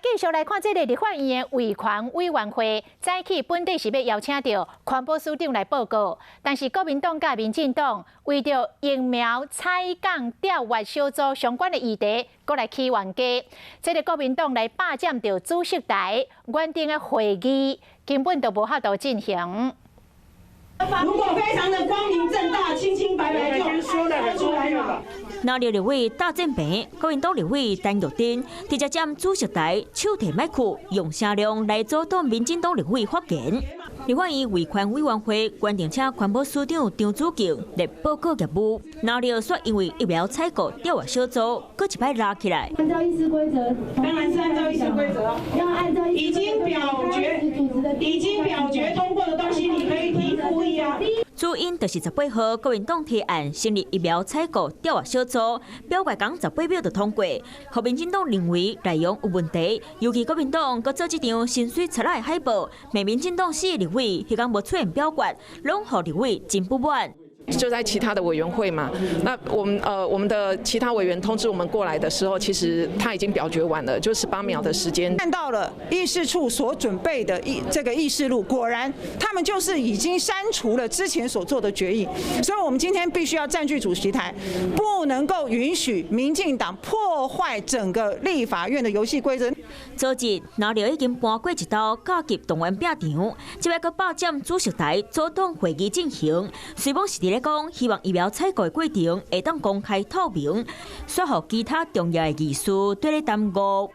繼續來看這个立法院的維權委員會，早起本底是欲邀請著環保署長來報告，但是國民黨佮民進黨為著疫苗採購調閱小組相關的議題，閣來起冤家。這个國民黨來霸佔著主席台，原定的會議根本就無法度進行。如果非常的光明正大、清清白白，就說出來嘛。藍綠立委鬥戰平，國民黨立委陳玉珍直接佔主席台，手提麥克，用聲量來阻擋民進黨立委發言。立法院維權委員會原定請環保署長張子敬來報告業務，藍綠煞因為疫苗採購調閱小組，閣一擺拉起來。按照議事規則，當然是按照議事規則，要按照已經表決通過的東西，你可以提附議啊。主因就是18號國民黨提案成立疫苗採購調閱小組，表決仝18票就通過，予民進黨認為內容有問題，尤其國民黨閣做這張深媠賊仔的海報，罵民進黨四个立委彼工無出現表決，攏予立委真不滿。就在其他的委員會嘛，那我們的其他委員通知我們過來的時候，其實他已經表決完了，就18秒的時間。看到了議事處所準備的這個議事錄，果然他們就是已經刪除了之前所做的決議，所以我們今天必須要佔據主席台，不能夠允許民進黨破壞整個立法院的遊戲規則。昨日藍綠已經搬過一道甲級動員拚場，這擺閣霸佔主席台，阻擋會議進行。雖罔是佇咧講，希望疫苗採購的過程會當公開透明，煞予其他重要的議事綴咧耽誤。